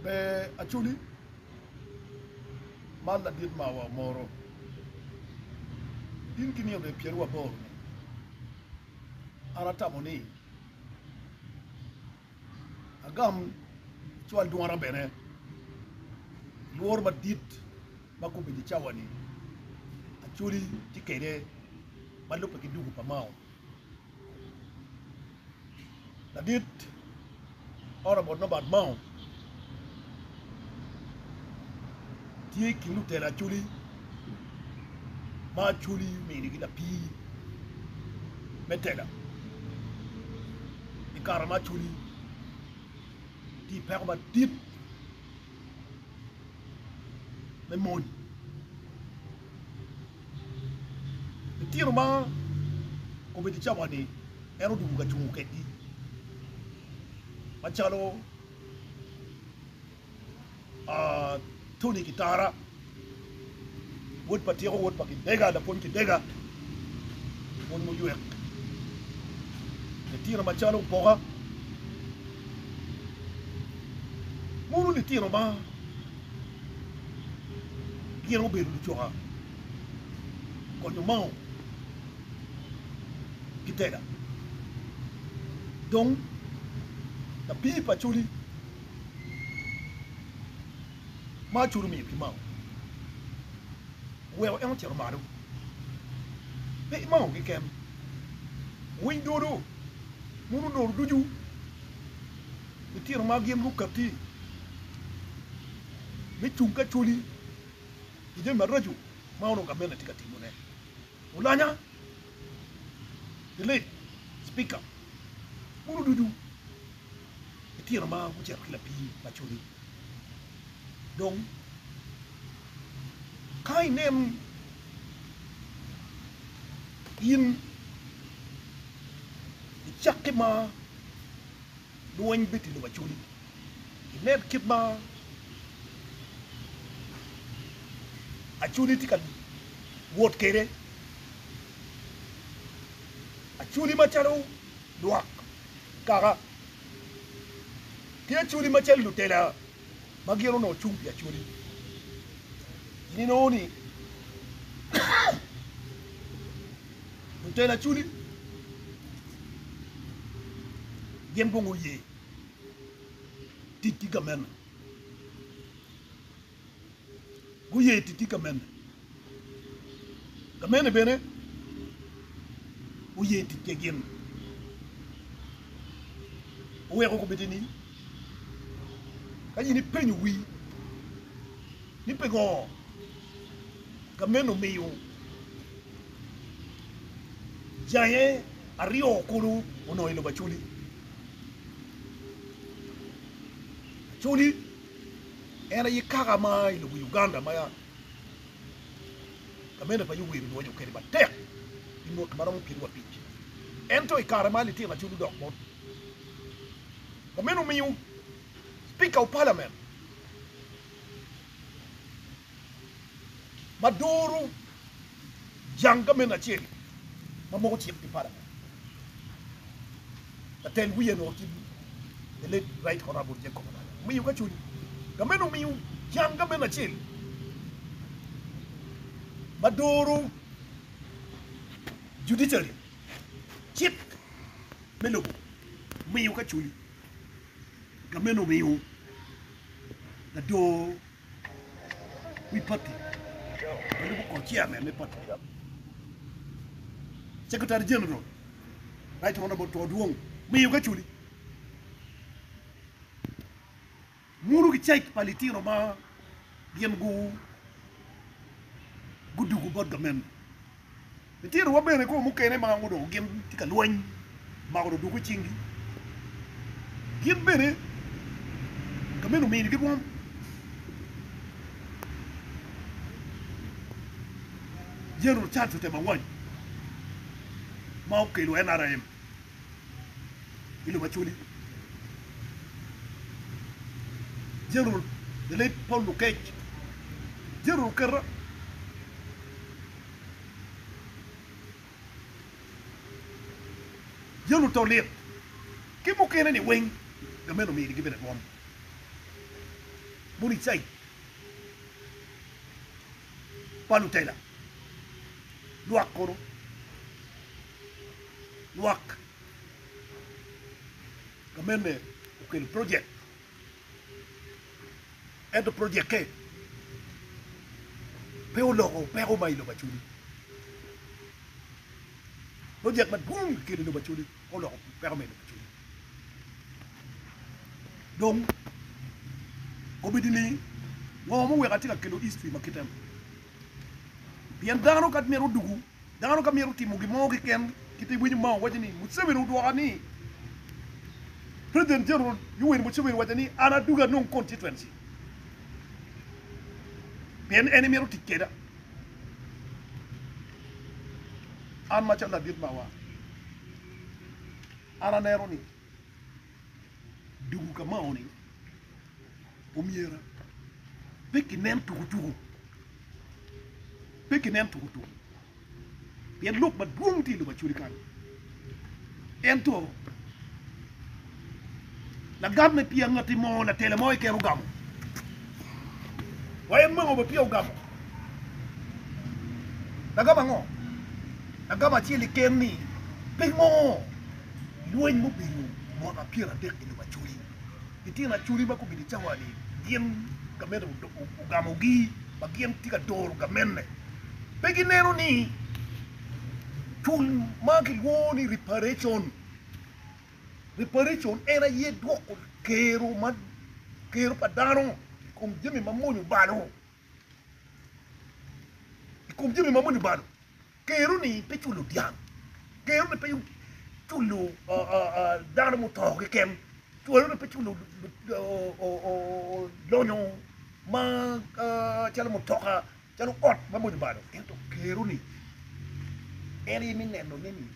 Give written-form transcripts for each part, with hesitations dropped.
Ber Acholi man ladit mawa omoro in ki nino pyeraboro ni an atamo ni agam cwal dwona bene lworo madit ma kobedo i cawa ni Acholi tye kwede ma lubbe ki dugu pa Mao. Ladit Honourable Nobert Mao tye i kin lutela Acholi ma Acholi ominigi lapii me tela i kare ma Acholi tye i peko madit me mony. Litino ma obedo i cawa-ni en odwogo ka cungo kwedgi macalo Tony Kitara wod pa Tiko wod pa Kidega lapwony Kidega pwony muywek litino macalo Opoka mono litino ma Gin obedo lucoka konyo Mao ki tela. Dong lapii pa Acholi ma Acholi omiyo ki Mao oweko en ocito malo. Pe Mao keken, winy dodo, muno dodo ducu litino ma gin gukatti me cung ki Acholi i jami maraco ma onongo gamente tye ka timone. Olanya, the late speaker, mono ducu litino ma gucito ki lapii pa Acholi. Dong ka inen in icakki ma lweny bedo i lobo Acholi, inen kit ma Acholi tye ka wot kwede, Acholi macalo lwak kaka ki Acholi macalo lutela ma gin onongo cung pi Acholi, in inongo ni lutela Acholi gin dong oye tic ki gamente. Guye tic ki gamente. Gamente bene oye tic ki gin. Oweko kombeddi ni ka in ipenyo wi ni pingo gamente omiyo jange aryo kulu onongo i lobo Acholi. Acholi en aye kaka ma i lobo Uganda ma gamente pa Yoweri olwenyo kwede matek i mwaki ma romo 75. Ento i kare ma litino Acholi odok bot gamente omiyo Speaker of Parliament ma doro jang gamente acel ma moko cik pi palament. Latel wiye onongo tye the late right honorable Jacob Oulanyah omiyo ka codi gamente omiyo jang gamente acel ma doro judiciary cik me lobo omiyo ka codi gamente omiyo lador wi pati ma lubo kor chairman me pati, Secretary General Right Honorable Two Dwong miyo ka culi muno ki cek pa litino ma gin gudugo bot gamente. Litinowa bene kor mukene ma onongo gin tye ka lweny mako luduku i cinggi, gin bene ka meno ominigi rwom. General Charles Otema Awany ma okelo NRM i lobo Acholi, General the late Paul Lukec, General Oketa. Jami oto lit ki mukene ni weng gamente ominigi bene rwom. Muricait pa lutela lwak kono lwak gamene okelo project ento project-ke pe oloko peko ma i lobo Acholi. Project madwong kikelo i lobo Acholi pe oloko peko ma i lobo Acholi. Dong obedo ni ngo muweko atye ka kelo history ma kite-ni? Pien dano ka mito dugu, dano ka mito timo gin mo keken, kit iwinyo Mao waco ni Museveni odwoka ni President General Yoweri Museveni owaco ni an adugi anong constituency pien en emito tic keda. An macalo ladit mawa, an aneno ni dugu ka Mao-ni omyera pe kinen tukutuku, pe kinen tukutuku pien lok madwong tye i lobo Acholi kany ento lagam me peya ngati mo latela mo keken ogamo wa en Mao bene peya ogamo lagam ango? Lagam acel keken ni pingo lweny mubedo mwaka pyeradek i lobo Acholi Litino Acholi ma gubedo i cawa-ni gin gamente ogamogi ma gin tye ka doro gamenne. Pe gineno ni cul ma kilwongo ni reparation, reparation en aye dwoko kero ma kero pa dano i kom jami ma mony obalo, i kom jami ma mony obalo. Kero-ni pe culo dyang, kero-ni pe culo dano muto keken, kero-ni pe culo lonyo ma calo mutoka, calo ot ma mony obalo, ento kero-ni en aye me nenone ni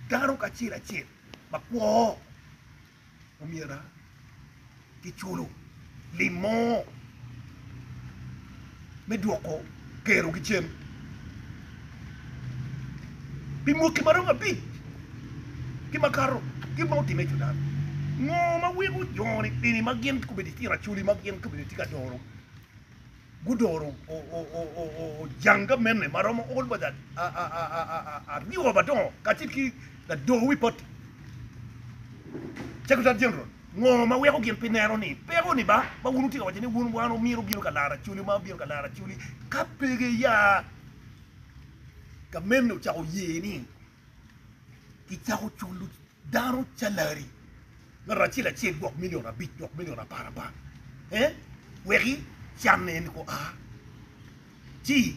dano kacel acel makwo. omyera kiculo lim mo me dwoko kerogi cen. Pi mwaki ma romo abic ki makato, kit ma otimme i Cudan, ngo ma weko jo-ni eni ma gin gubedo litino acholi ma gin gubedo tye ka doro gudoro jang gamente ma romo ol wa aryo madongo kacel ki lador wi pati, Secretary General, ngo ma weko gin pe neno ni peko ni ba ma wun wutye ka waco ni wun wan omyero obino ka laro acholi ma obino ka laro acholi ka peke ya gamente ocako ye ni kicako culo dano calari ngat acel acel gwok milion abic gwok milion aparapar ee weki can eni oa ci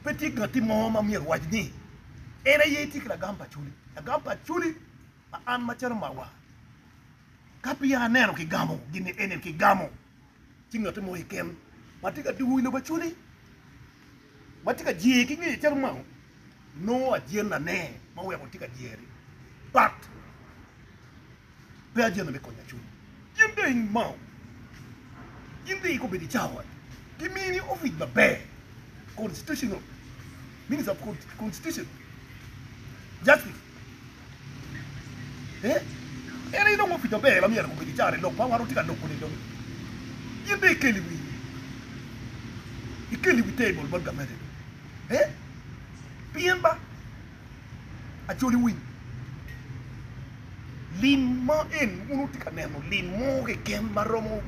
pe tye ngatti mo ma myero owac ni en aye tye ki lagam pa Acholi. Lagam pa Acholi ma an macalo mawa ka peya aneno kigamo gin eni kigamo ci ngatti mo keken ma tye ka dugo i lobo Acholi ma tye ka jye ki ngeye calo mao nongo ajennane ma oweko tye ka jyeri pat pe ajenna me konyo Acholi. In dong i mao in dong ikobedo i cawa gimini opic maber constitutional minister of constitution justice eh en aye dong opic maber ma myero obed i cawa ni lok ma wan watye ka loko ni dong in dong ikelo i wi ikelo i wi table bot gamente eh pien ba Acholi winy lim ma en wun wutye ka neno lim mo keken ma romo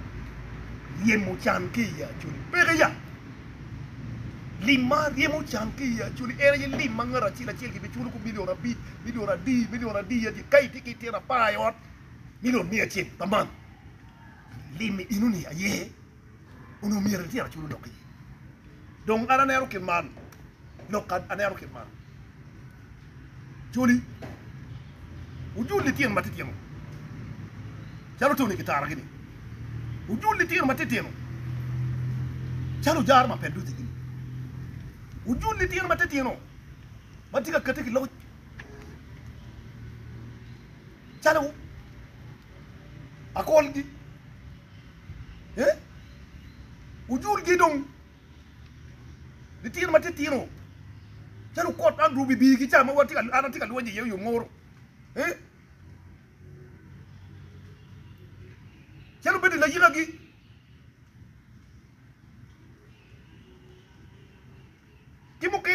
ryemo can ki i Acholi peke ya. Lim ma ryemo can ki i Acholi en aye lim ma ngat acel acel gibiculo ku milion abic, milion adi, milion adi adi ka itye ki tyen apar i ot milion miya acel pa man. Lim enoni aye onongo myero litino acul olok iye. Dong an aneno kit man, lok aneno kit man. Coli, wujul litino matitino calo toni kitara-gi-ni, wujul litino matitino calo ojara ma penduci-gi-ni, wujul litino matitino ma tye ka kati ki loc calo akolgi. Eh? Wujulgi dong litino matitino calo okot Andrew bibigi ca ma watye ka an atye ka lweny iye i ongoro. Eh?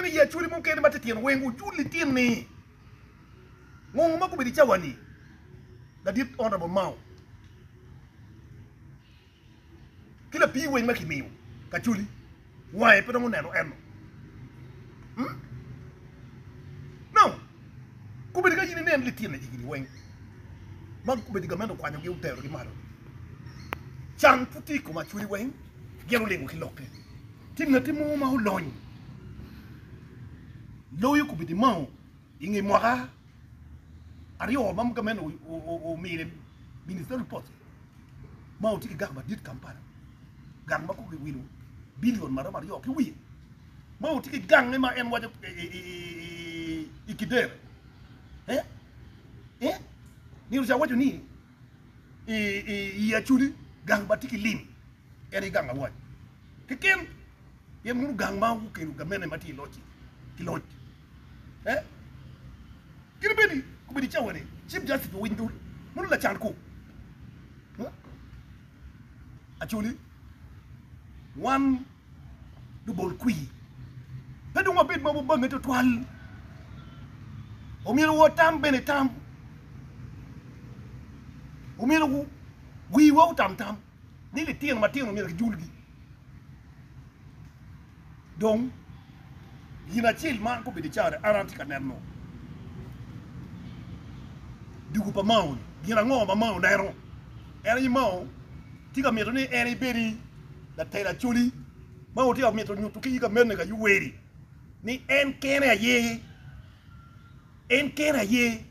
mukene i Acholi mukene matitino weng ojul litini. Ngo ma gubedo i cawa-ni? Ladit Honourable Mao ki lapii weng ma kimiyo Kacoli wange pe dong oneno eno. Hmm? No. Gubedo ka in inen litino igi-ni weng ma gubedo gamente okwanyogi oterogi malo. Can pud tye i kom Acholi weng gin olingo ki lokke. Tye ngati mo ma olony loyo kobedi Mao i nge mwaka aryo ma gamente omine ministerial post Mao tye ki gang madit Kampala, gang ma kong kiwilo bilion ma romo aryo ki wiye. Mao tye ki gange ma en waco i Kidero. Eh? Eh? Nino ca awaco ni i Acholi gang ma tye ki lim en aye gang awac keken pien mono gang ma okelo gamente ma tye i loc-ci ki loc. Eh? Kadi bed obedo i cawa-ni, Chief Justice owiny dul mono lacan ku. Acholi, wan lubol kwir pe dong wabed ma wabange twatwal. Omyero watam bene tam. Omyero wiwa otam tam ni litino matino myero kijulgi. Dong gin acel ma gubedo i cawa-ni an atye ka neno dugu pa Mao-ni. Gin ango ma Mao neno? En aye Mao tye ka mito ni en ebedi latel Acholi. Mao tye ka mito nyuto ki gamente ka Yoweri ni en kene aye en kene aye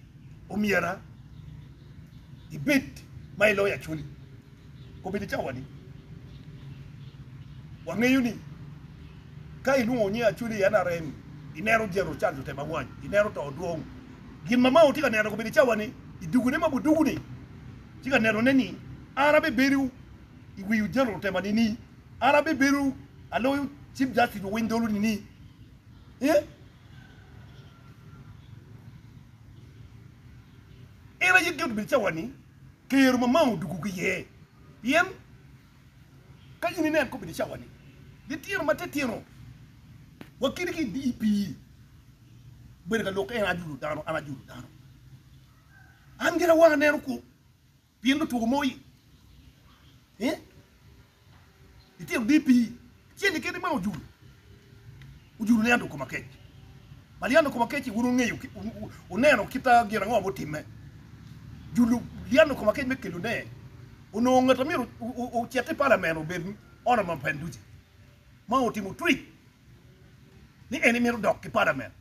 omyera ibed ma iloyo Acholi. Obedo cawa-ni, wangeyo ni ka ilwongo nying Acholi i NRM, ineno General Charles Otema Awany, ineno to dwong. Gin ma Mao tye ka neno kobedo cawa-ni, i dugune ma budugu-ni, tye ka nenone ni an abibedo i wi General Otema nini, an abibedo aloyo Chief Justice Owiny Dolo nini. Eh? En aye gin obedo cawa-ni. Kero ma Mao odugo ki iye pien ka in inen kobedi cawa-ni, litino matitino wa kadi ki i DP bedo ka lok en ajulo dano, an ajulo dano. An gira wanga aneno ku pien lutwogo moi. Eh? Litino DP cel kadi ma ojulo. Ojulo Leandro Komakech. Ma Leandro Komakech wun wungeyo wuneno kita gin ango mutimme. Julo Leandro Komakech me kelone onongo ngat myero ocit i parliament obed honorable Mapenduzi ma otimo tweet ni en emito dok ki parliament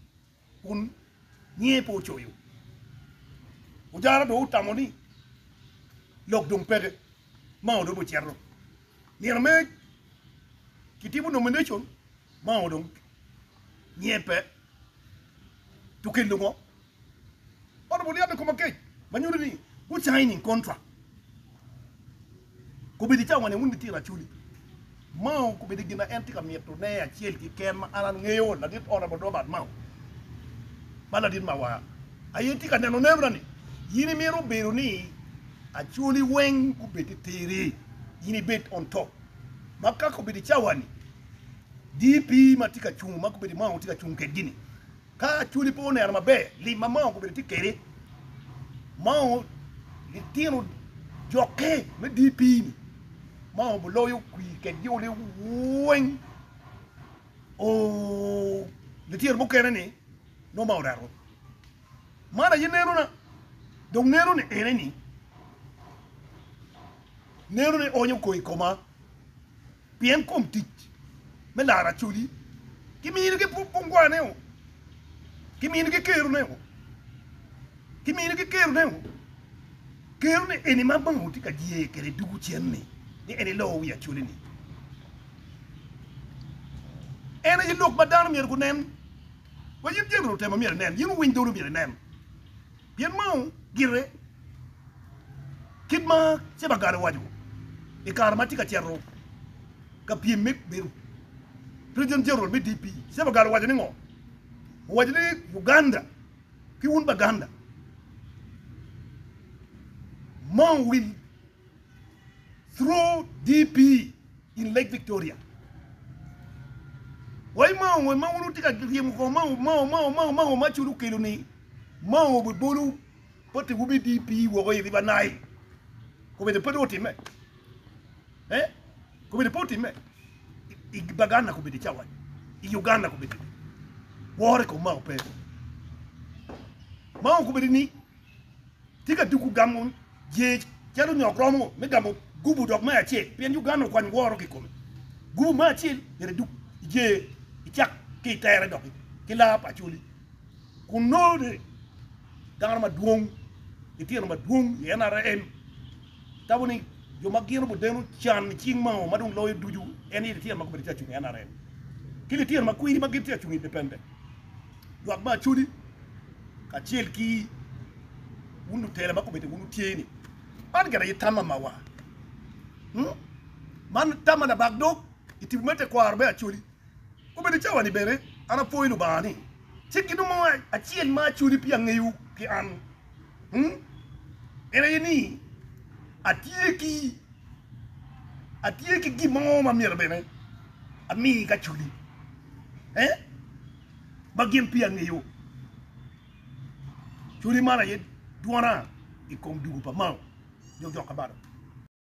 kun nyinge pe ocoyo. Ojara dong otamo ni lok dong peke ma dong ocito. Nino me kitimo nomination ma odong nyinge pe to kelo ngo? Honorable Lyanda Komakech ma nyuto ni gu signing contract kobedo i cawa ni wun litino Acholi Mao kobedo gin ma en tye ka mito ne acel keken ma an angeyo ladit Honorable Robert Mao ma ladit mawa aye tye ka neno neno ni in imito bedo ni Acholi weng gubed titiri in ibed on top ma ka kobedo i cawa ni DP ma tye ka cung ma kobedo Mao tye ka cung kedgi ni Ka Acholi pe oneno maber lim ma Mao gubedo tye kwede, Mao litino jokke me DP ni Mao buloyo kwir kedgi oli weng oo litino mukene ni nongo Mao oreto. Man aye nenona. Dong neno ni ene ni neno ni onyo kor i koma. Pien kom tic me laro Acholi kiminigi pungwane-o, kiminigi kerone-o, kiminigi kerone-o, kerone eni ma bene tye ka ye kwede dugu cen-ni, ni en elo wi Acholi-ni. En aye lok ma dano myero gunen, wa in General Otema myero inen, in owiny dolo myero inen, pien mao gire Kit ma Cebagal owaco i kare ma tye ka cito ka pyem me bedo President General me DP, Cebagal owaco ni ngo? Owaco ni Uganda ki wun Baganda Mao will throw DP in Lake Victoria. Wai Mao ma wun wutye ka ryemo kor Mao, Mao, Mao, Mao, Mao ma Acholi okelo ni Mao bibolo patiwu me DP woko i River Nile. Kobedo pe dong otimme. Eh? Kobedo pe otimme. I Baganda kobedo cawa ni. I Uganda kobedo ni. Woro i kom Mao pe. Mao kobedo ni tye ka duku gamo jec calo nyok romo me gamo gubu dok me acel pien Uganda okwany woro ki kome. Gubu me acel myero iduk ije icak ki itere doki ki laa pa Acholi kun nongo ni dano madwong litino madwong i NRM tamo ni jo ma gin gudeno can i cing Mao ma dong loyo ducu en aye litino ma gubedo tye ka cung i NRM ki litino ma kwiri ma gin tye ka cung i independent. Lwak me Acholi kacel ki wun lutela ma kombeddi wun wutye-ni, man gin aye tamma mawa. Man tamma labak dog i tipo me tekwaro me Acholi. Kombeddi cawa-ni bene an apwoyo Lubanga ni tye gin mo acel ma Acholi peya ngeyo ki an, en aye ni atye ki atye ki gin mo ma myero bene ami ki Acholi. Ma gin peya ngeyo. Cwiny man aye dwona i kom dugu pa Mao nyo jok Kabado.